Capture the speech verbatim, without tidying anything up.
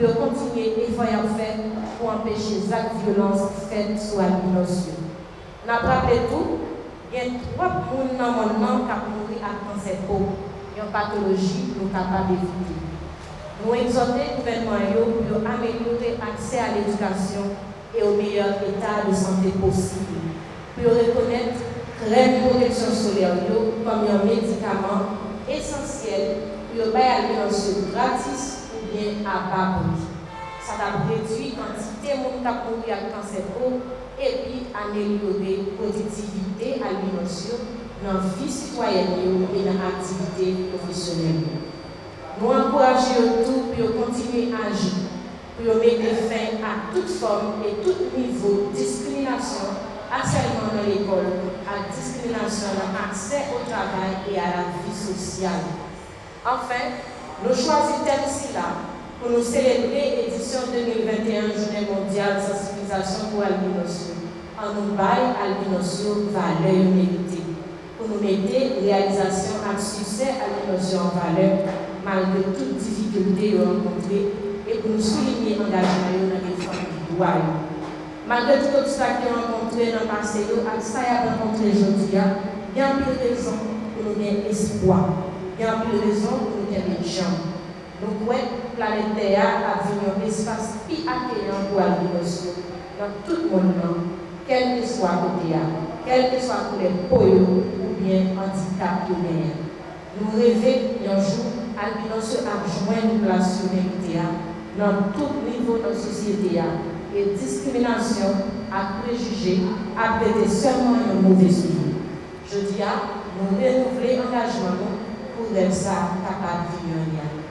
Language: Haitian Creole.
pou yo kontinye efò y ap fè pou anpeche zak vyolans fèt sou albinos yo. N ap raple tou, gen twòp moun nan monn nan k ap mouri ak kansè po, yon patoloji nou kapab evite. Nou egzòte gouvènman yo pou yo amelyore aksè a ledikasyon e o meyè eta de sante posib, pou yo rekonèt krèm pwoteksyon solè yo kòm yon medikaman esansyèl pou yo bay albinos yo gratis oubyen a ba pri. Sa t ap redui kantite moun k ap mouri ak kansè po epi amelyore pwodiktivite albinos yo nan vi sitwayèn yo e nan aktivite pwofesyonèl yo. Nou ankouraje yo tou pou yo kontinye aji pou yo mete fen a tout fòm e tout nivo diskriminasyon, asèlman nan lekòl, ak diskriminasyon nan aksè o travay e a lavi sosyal. Anfen, nou chwazi tèm sila pou nou selebre edisyon de mil venteyen Jounen Mondyal Sansibilizasyon pou Albinos yo. Annou bay albinos yo valè yo merite, pou nou mete reyalizasyon ak siksè albinos yo an valè, malgre tout difikilte yo rankontre, e pou nou soulinye angajman yo nan defann dwa yo. Malgre tout obstak yo rankontre nan pase yo ak sa y ap rankontre jodi a, gen anpil rezon pou nou gen espwa. Gen anpil rezon pou nou kenbe djanm. Nou kwè planèt Tè a ap vin yon espas pi akeyan pou albinos yo nan tout monn nan, kèlkeswa kote a, kèlkeswa koulè po yo oubyen andikap yo genyen. Nou reve yon jou albinos yo ap jwenn plas yo merite a nan tout nivo nan sosyete a, e diskriminasyon ak prejije ap rete sèlman yon move souvni. Jodi a, nou renouvle angajman nou pou rèv sa a kapab vin yon reyalite.